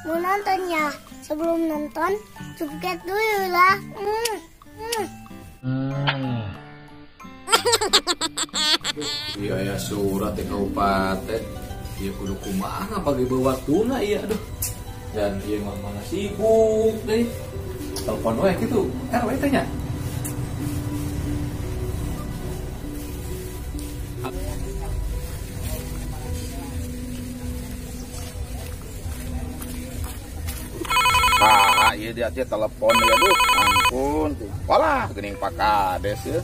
Mau nonton ya? Sebelum nonton, subscribe dulu lah. Iya ya surat di kabupaten. Iya kudu kumaha pagi bawaktuna iya aduh. Dan iya mana sibuk deh. Telepon we gitu. RW teh nya. Ah, iya dia telepon ya aduh, ampun. Walah, geuning Pak Kades ya.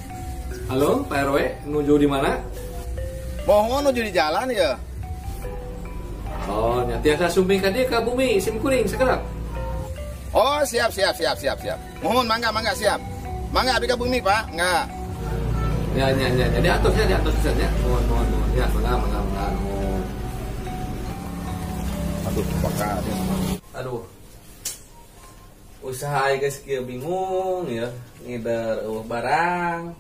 Halo, Pak RW, nuju di mana? Mohon nuju di jalan ya. Oh, nya tiasa sumping ka dieu ka bumi sim kuring sekarang. Oh, siap. Mohon mangga siap. Mangga abi ka bumi, Pak. Enggak. Ya, diatur ya, diatur ya. Mohon. Ya, mangga. Mohon. Aduh, Pak Kades. Aduh. Usaha guys kieu bingung ya, ngider eueuh barang.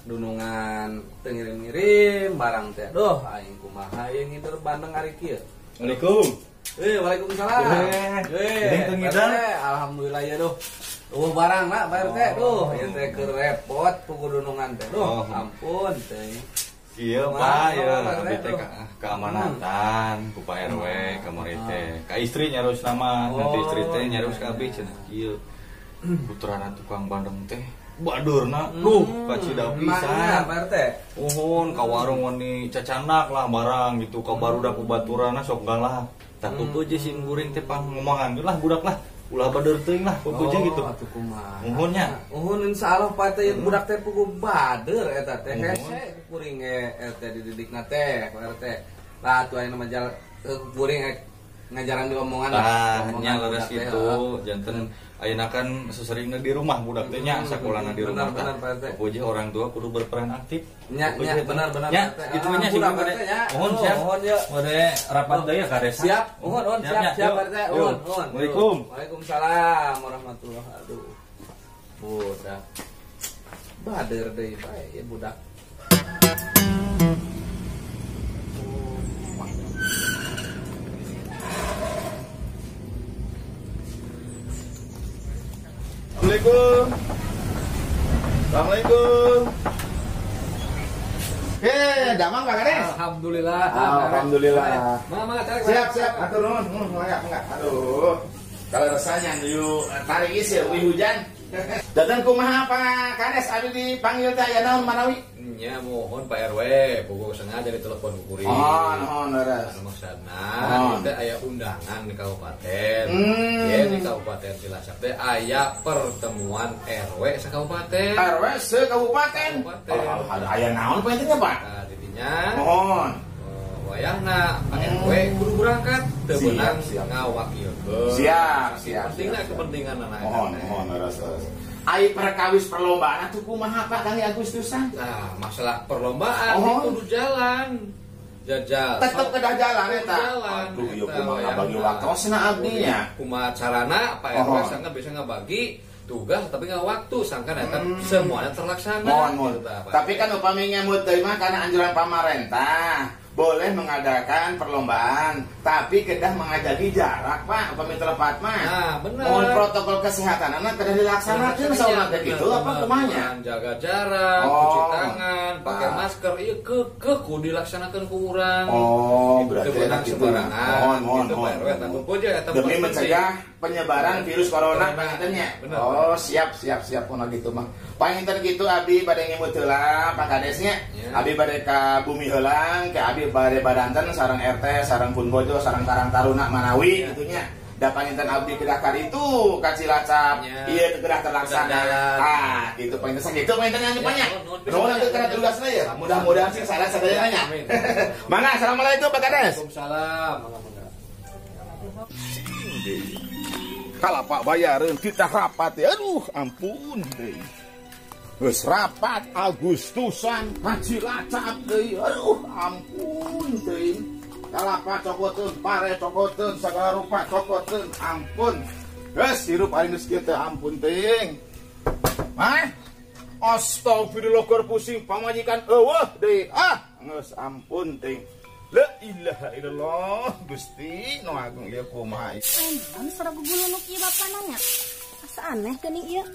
Dunungan teu ngirim-ngirim barang teh. Duh, aing kumaha ieu ngider bandeng ari kieu. Assalamualaikum. Waalaikumsalam. Geuning teu ngider. Alhamdulillah ya duh. Eueuh barang na Pak RT duh, ieu teh keur repot pugu dunungan teh. Duh, ampun teh. Iya Pak, ya abi teh keamanatan ku Pak RW kamari teh. Ka istri nyarus nama, nanti istri teh nyarus ka abi cenah kieu. Putrana tukang bandeng teh badurna, duh kacida pisan. Pak RT. Uhun ka warung wani cacanak lah barang gitu, ka barudak baturana sok galah. Tah kupu jeung sim guring teh pang ngomongan lah budak lah. Ulah bader teuing lah pugu jeung gitu. Atuh kumaha. Uhun nya. Uhun insyaallah Pak teh budak teh pugu bader eta teh hese kuring eta dididikna teh Pak RT. Lah atuh aya nu majal kuring ngajaran diomongan lah. Tah nya leres kitu janten ayeuna kan seseringna di rumah budak teh nya sakolana di rumah. Benar Pak RT. Pugu orang tua kudu berperan aktif. Nya benar. Nya kitu nya sih Mohon siap. Mohon ya. Bade rapat deui ya Kades. Siap. Mohon siap Pak RT. Mohon. Assalamualaikum. Waalaikumsalam warahmatullahi. Aduh. Budak. Bader deui bae ya budak. Assalamualaikum. Assalamualaikum. Damang Pak Kades. Alhamdulillah. Alhamdulillah. Mangga tarik. Siap. Atur nuhun, mangga. Aduh. Kalau rasanya yuk tarik isi ya, hujan. Datang kumaha Pak Kades abi dipanggil teh aya naon manawi? Nya mohon Pak RW, bogo sengaja ditelepon ku kuring. Oh, nuhun leres. Maksudna teh aya undangan di kabupaten. Ya di Kabupaten Cilacap teh aya pertemuan RW sakabupaten. RW sekabupaten. Aya naon poe teh Pak? Nah, didinya. Mohon. Wayahna Pak RW kudu berangkat teu beunang ngawakilkeun. Siap. Pentingna kepentingan anak. Mohon leres. Ai perkawis perlombaan atuh kumaha Pak Kang Agustusan? Nah, masalah perlombaan kudu jalan. Jajal. Tetep kedah jalan eta. Aduh, ieu kumaha bagi waktosna abdi nya. Kumaha carana Pak RW sangkan bisa ngabagi tugas tapi nggak waktu sangkan eta semuanya terlaksana. Mohon. Tapi kan upami ngemut deui mah kana anjuran pamarentah. Boleh mengadakan perlombaan, tapi kedah mengajagi jarak Pak, upami telepat mah. Nah, benar. Mohon protokol kesehatan anak kedah dilaksanakan sauna teh kitu apa kumanya? Jaga jarak, cuci tangan, pakai masker, ieu keukeuh kudu dilaksanakan ku urang. Oh, berarti eta sembarangan. Mohon. Demi mencegah penyebaran virus corona panginten nya. Oh, siap kuno gitu mah. Panginten kitu abi bade ngemut heula Pak Kadesnya. Abi bade ka bumi heulang, ke abi bade badanten sareng RT, sareng Pun Bojo, sareng Karang Taruna Manawi gitunya. Da panginten abdi kedah ka ditu ka Cilacap. Ieu kedah terlaksana. Ah, gitu panginten sakitu panginten nya nya. Nuhun atuh kana tugasna ya. Mudah-mudahan sing salah sadayana nya. Mangga, assalamualaikum Pak Kades. Waalaikumsalam. Mangga. Kalapa bayareun kita rapat ya. Aduh, ampun deui. Geus rapat Agustusan ka Cilacap deui. Aduh, ampun teuing. Kalapa cokoteun, pare cokoteun, sagala rupa cokoteun, ampun. Geus hirup aing geus kieu teh ampun teuing. Mah? Astagfirullah keur pusing pamajikan eueuh deui. Ah, geus ampun teuing. La ilaha illallah Gusti nu agung ieu kumaha. Naon sora gugulunuk ieu bapak nanya. Asa aneh geuning ieu.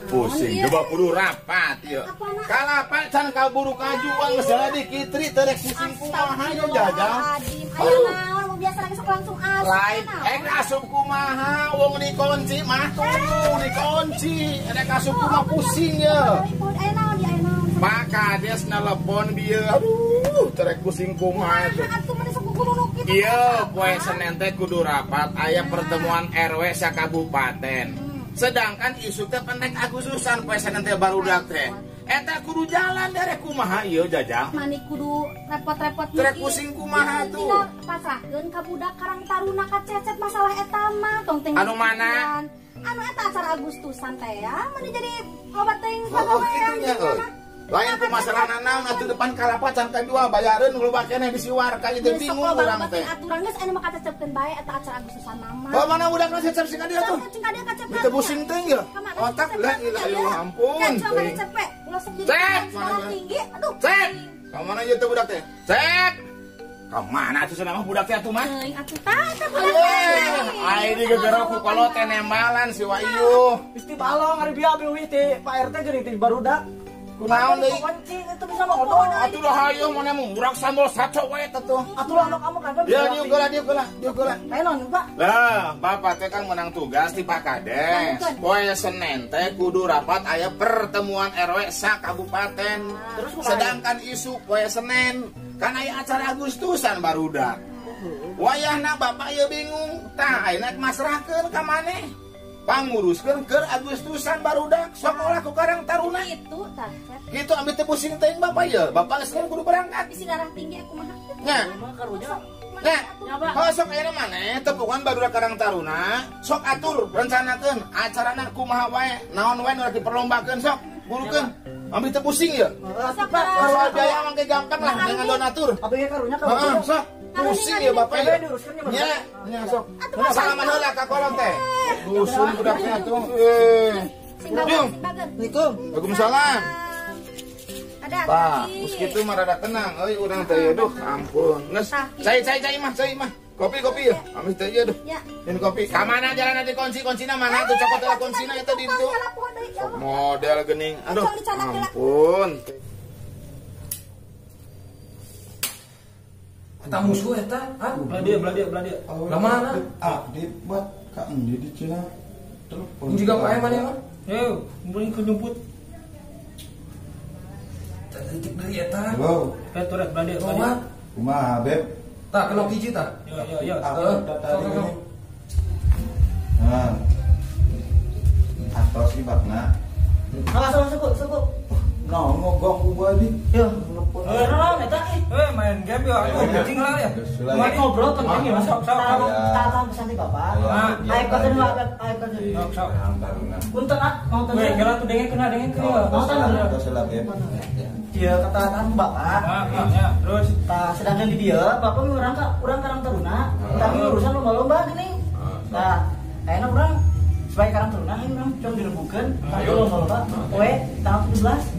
Pusing coba kudu rapat ieu. Kalapa can kaburu kajuan geus dikitri teu rek pusing kumaha ieu jajang. Aya naon mau biasa lagi sok langsung asup. Lain ek asup kumaha wong dikunci mah tuh dikunci rek asup kumaha pusing ye. Aya naon di aya naon. Pak Kades nelepon bieu aduh terek pusing kumaha tuh. Ieu poe Senin teh kudu rapat aya pertemuan RW sakabupaten. Sedangkan isu teh pendek Agustusan poe Senin teh barudak teh. Eta kudu jalan derek kumaha ieu jajang. Mani kudu repot-repot mikir. Terek pusing kumaha tuh. Pasrahkeun ka budak Karang Taruna ka Cecep masalah eta mah tong teh. Anu mana? Anu eta acara Agustusan teh ya, mani jadi loba teuing pagawean. Lain ku masalah naon atuh depan kalapa can kajual bayareun loba keneh disiwar ka ieu bingung urang teh. Aturan geus anu mah kacecepkeun bae eta acara Agustusan mama. Oh mana budakna cecep sing ka dieu tuh. Sing ka dieu kacep. Teu pusing teuing ye. Otak la ilaha illallah ampun. Ulah sok jadi tinggi aduh. Cep. Ka mana ieu teh budak teh? Cep. Ka mana atuh cenah mah budak teh atuh mah? Teuing atuh tah eta budak teh. Ai di gegero ku kolot teh nembalan si Wahyu. Isti balong ari bieu abi euy teh Pak RT geuning teh barudak. Kunaon deui? Kunci itu bisa mah odol. Atuh lah hayu mana murang sambal saco wae teh tuh. Atuh lah kamu kan bisa. Ya dieu geula dieu geula dieu geula. Aya naon, Pak? Lah, Bapak teh kan menang tugas di Pak Kades. Poe Senin teh kudu rapat aya pertemuan RW sakabupaten. Terus kumaha? Sedangkan isu poe Senin kan aya acara Agustusan barudak. Wayahna Bapak ieu bingung. Tah ayeuna masrahkeun ka maneh. Panguruskeun keur Agustusan barudak sakola ku Karang Taruna itu tah. Gitu ambil teu pusing teuing Bapak ieu. Bapak geus kudu berangkat. Bisi darah tinggi aku mah. Nya. Nya. Heuh sok ayeuna maneh tepungan barudak Karang Taruna, sok atur rencanakeun acarana kumaha wae, naon wae nu rek diperlombakeun sok burukeun. Ambil teu pusing ieu. Soal biaya mah gampang lah dengan donatur. Abdi ge karunya ka. Heeh, sok. Pusing ya Bapak ya. Nya, nya sok. Salaman heula ka kolot teh. Dusun budaknya tuh. Jung. Assalamualaikum. Waalaikumsalam. Ada. Tah, geus kitu mah rada tenang euy urang teh aduh ampun. Geus cai cai cai mah, cai mah. Kopi kopi ya. Ambil teh ieu duh. Ini kopi. Ka mana jalan dikunci kuncina mana tuh cokot heula kuncina eta di ditu. Model geuning. Aduh ampun. Eta musuh eta, ah, belah dia, belah dia. Lah mana? Ah, di buat ka endi di Cina. Telepon. Juga pae mana mah? Eh, meureun ke nyumput. Titik deui eta. Halo. Eh, turek belah dia, belah dia. Kumaha, Beb? Tah, kena hiji tah. Yo yo yo. Nah. Atos ibatna. Alah, suku, suku. No, ngogong ku badi. Yo, telepon. Eh, eta eh main game ya, aku anjing lah ya. Main ngobrol penting ya, Mas. Tahu pesan di Bapak. Ayo kasen lah, ayo kasen. Sok. Punten ah, mau tanya. Weh, kira tuh dengek kena dengek ke. Mau tanya. Dia kata tahan Bapak. Ya, terus tah sedangkan di dia Bapak ngurang ka urang Karang Taruna, tapi urusan lomba-lomba geuning. Tah, ayeuna urang sebagai Karang Taruna ayo urang cong dirembukeun, tapi lomba-lomba poe tanggal 17.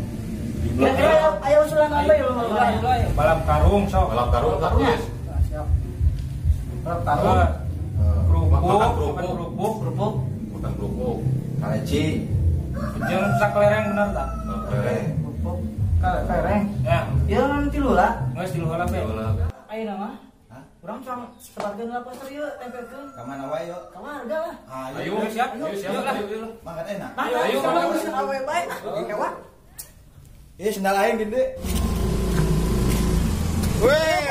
Kira-kira ayo usulan apa ya lomba-lomba? Balap karung sok. Balap karung terus. Siap. Balap karung. Kerupuk, kerupuk, kerupuk. Makan kerupuk. Kaleci. Jeung sakelereng bener tak? Sakelereng. Kerupuk. Kelereng. Ya. Ya nanti tilu lah. Geus tilu heula be. Ayeuna mah. Urang cuma sebarkeun lah poster ieu tempelkeun. Ka mana wae yo? Ka warga lah. Ayo siap, ayo siap lah. Makan enak. Ayo, ayo bae. Kewa. Eh, sendal aing gede. Weh,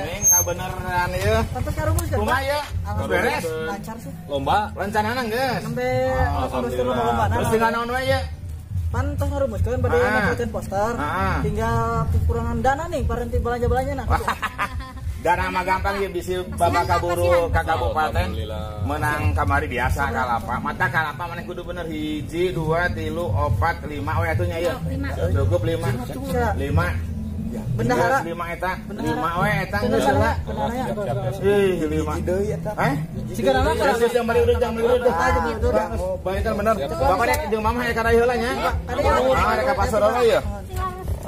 ini kabeneran ieu. Pantes karumus kan? Kumaha ieu? Beres. Lancar sih. Lomba rencanana geus. Sampai alhamdulillah. Terus tinggal naon wae ieu? Pantes ngarumuskeun bade nempelkeun poster. Tinggal kekurangan dana nih parenti belanja-belanja nah. Dana mah gampang ya bisi bapak kaburu ka kabupaten menang kamari biasa kalapa. Mata kalapa maneh kudu bener 1 2 3 4 5 we atuh nya ieu. Cukup 5. 5. Bendahara 5 eta. 5 we eta geus heula. Ih 5 deui eta. Hah? Siga nama jang bari urut jang bari urut. Bae kan bener. Bapak rek jeung mamah ka heula nya. Ah rek ka pasar heula ieu.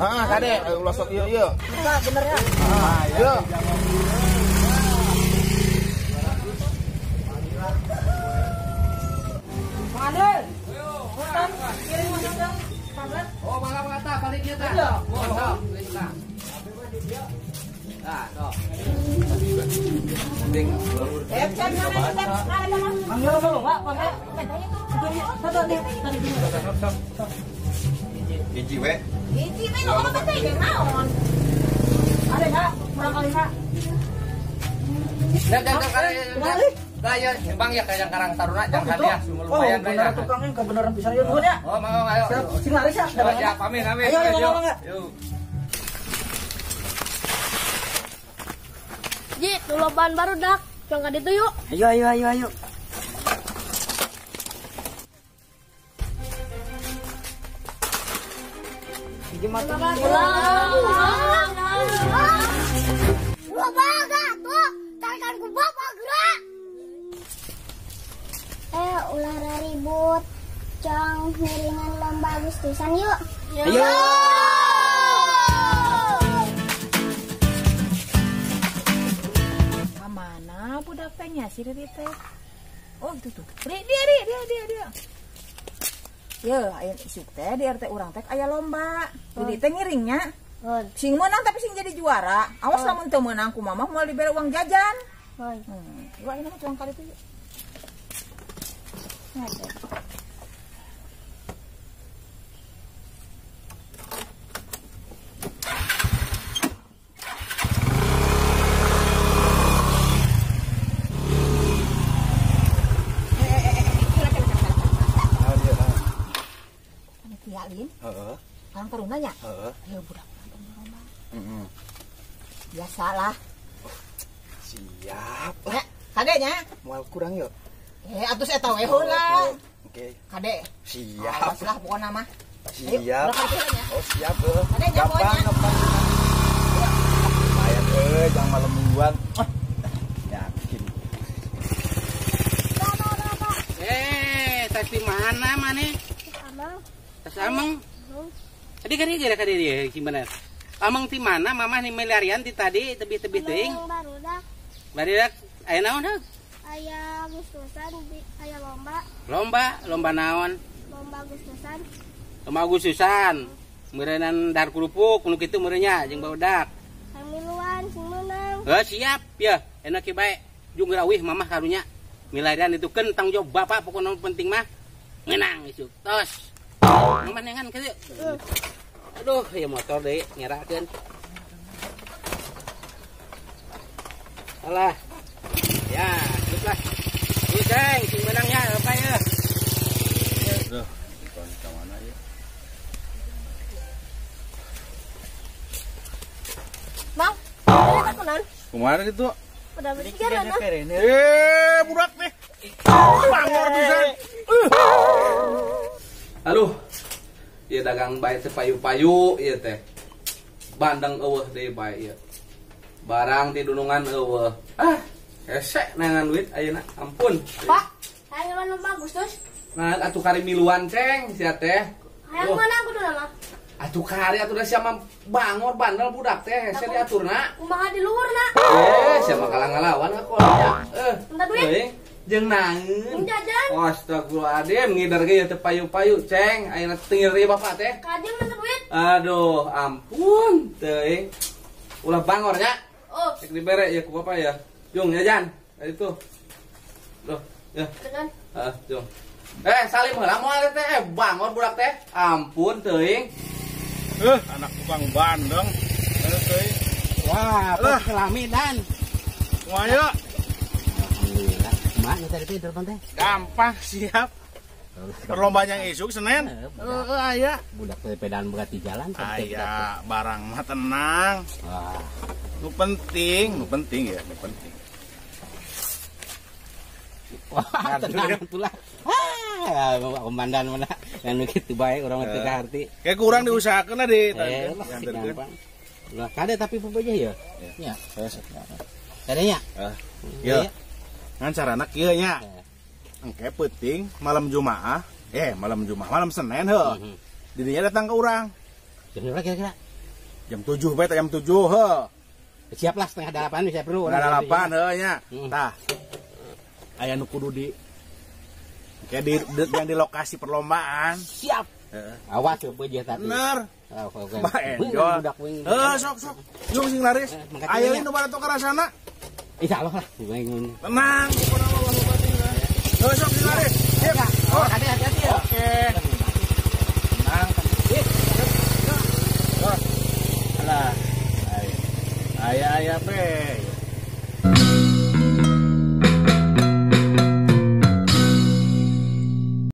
Heeh, kade ulah sok ieu ieu. Buka bener ya. Ah, ieu. Mang Andel. Punten, kirim masuk ke tablet. Oh, malam kata balik ieu tah. Oh, sok, tah. Nah, sok. Penting. Manggil dulu, Pak. Panggil. Satu, dua, tiga. Hiji we. Hiji we nu loba teh jeung naon? Ada enggak? Kurang kali enggak? Dah, ya, bang ya kayak Karang Taruna jang hadiah lumayan. Oh, bener tukangnya kebenaran pisan ya nuhun ya. Oh, mau ayo. Sing laris ya. Ya, pamit, pamit. Ayo, ayo, ayo. Yuk. Ji, lobaan baru dak. Cong ka ditu yuk. Ayo, ayo, ayo, ayo. Ulah ribut, cong ngiringan lomba Agustusan yuk. Ayo. Mana budak teh nya si Riri teh? Oh itu tuh. Ri, dia, Ri, dia, dia, dia. Ye, aya isuk teh di RT urang teh aya lomba. Riri teh ngiringnya. Sing menang tapi sing jadi juara. Awas lamun teu meunang ku mamah moal dibere uang jajan. Yuk ayeuna mah cuang kali tuh yuk. Heeh. Karang Taruna nya? Heeh. Ayo budak lomba. Heeh. Biasalah. Siap. Ya, kade nya? Moal kurang yuk. Atus eta we heula. Oke. Kade. Siap. Awas lah pokona mah. Siap. Oh, siap heuh. Kade nya gampang, gampang. Lumayan euy, jangan malam mingguan. Yakin. Tas di mana maneh? Amang. Tas Amang. Tadi kan dia kade dia gimana? Amang di mana? Mamah nih milarian di tadi tebih-tebih teuing. Barudak. Barudak aya naon heuh? Aya Agustusan, aya lomba. Lomba, lomba naon? Lomba Agustusan. Lomba Agustusan. Meureunnan dahar kerupuk nu kitu meureunnya jeung barudak. Miluan sing meunang. Heuh, siap ya. Enak ki bae. Jung geura mamah karunya. Milarian itu kan tanggung jawab bapak pokoknya penting mah menang isuk. Tos. Mamah nengan kieu. Aduh, ya motor deui ngerakeun. Alah. Ya, lah. Ini ceng, sing menangnya apa ya? Duh, bukan ka mana ya? Mang, ini kunaon? Kumaha kitu? Udah bertiga nah. Budak teh. Bangor pisan. Aduh. Ieu dagang bae teh payu-payu ieu teh. Bandeng eueuh deui bae ieu. Barang ti dunungan eueuh. Ah, hese neangan duit ayeuna, ampun. Pak, hayang lomba Agustus. Nah, atuh kari miluan ceng sia teh. Hayang mana kudu mah? Atuh kari atuh da sia mah bangor bandel budak teh, hese diaturna. Kumaha di luhurna? Sia mah kalah ngalawan ka Minta duit. Jeung naeun. Jajan. Astagfirullahaladzim, ngider ge teu payu-payu ceng, ayeuna tengir ieu bapak teh. Kajeng minta duit. Aduh, ampun teuing. Ulah bangor nya. Oh. Rek dibere ya ku bapak ya. Jung jajan. Itu. Loh, ya. Heeh, jung. Salim heula moal teh, bangor budak teh. Ampun teuing. Anak tukang bandeng. Teuing. Wah, kelami dan. Kumaha yuk? Alhamdulillah. Kumaha tadi teh telepon teh? Gampang, siap. Perlombaan yang isuk Senin. Heeh, aya. Budak teh pedaan berat di jalan. Aya, barang mah tenang. Wah. Nu penting ya, nu penting. Wah, tenang itulah. Ah, komandan mana yang kitu bae urang mah teu kaharti. Kayak kurang diusahakeun lah di. Gampang. Lah kade tapi pupujah ya? Nya. Kade nya? Heeh. Ieu. Ngan carana kieu nya. Engke peuting malam Jumaah, malam Jumaah, malam Senin heuh. Didinya datang ke urang. Jam berapa kira-kira? Jam 7 bae jam 7 heuh. Siap lah 7:30 bisa perlu. 7:30 heuh nya. Tah. Aya nu kudu di kayak di yang di lokasi perlombaan. Siap. Awas ya beuh tadi. Bener. Bah enjol. Heuh sok sok. Yung sing laris. Aya nu barato karasana. Insyaallah lah. Tenang, pokona mah Bapak Bupati. Heuh sok sing laris. Siap. Oh, hati-hati ya. Oke. Tenang. Alah. Aya aya be.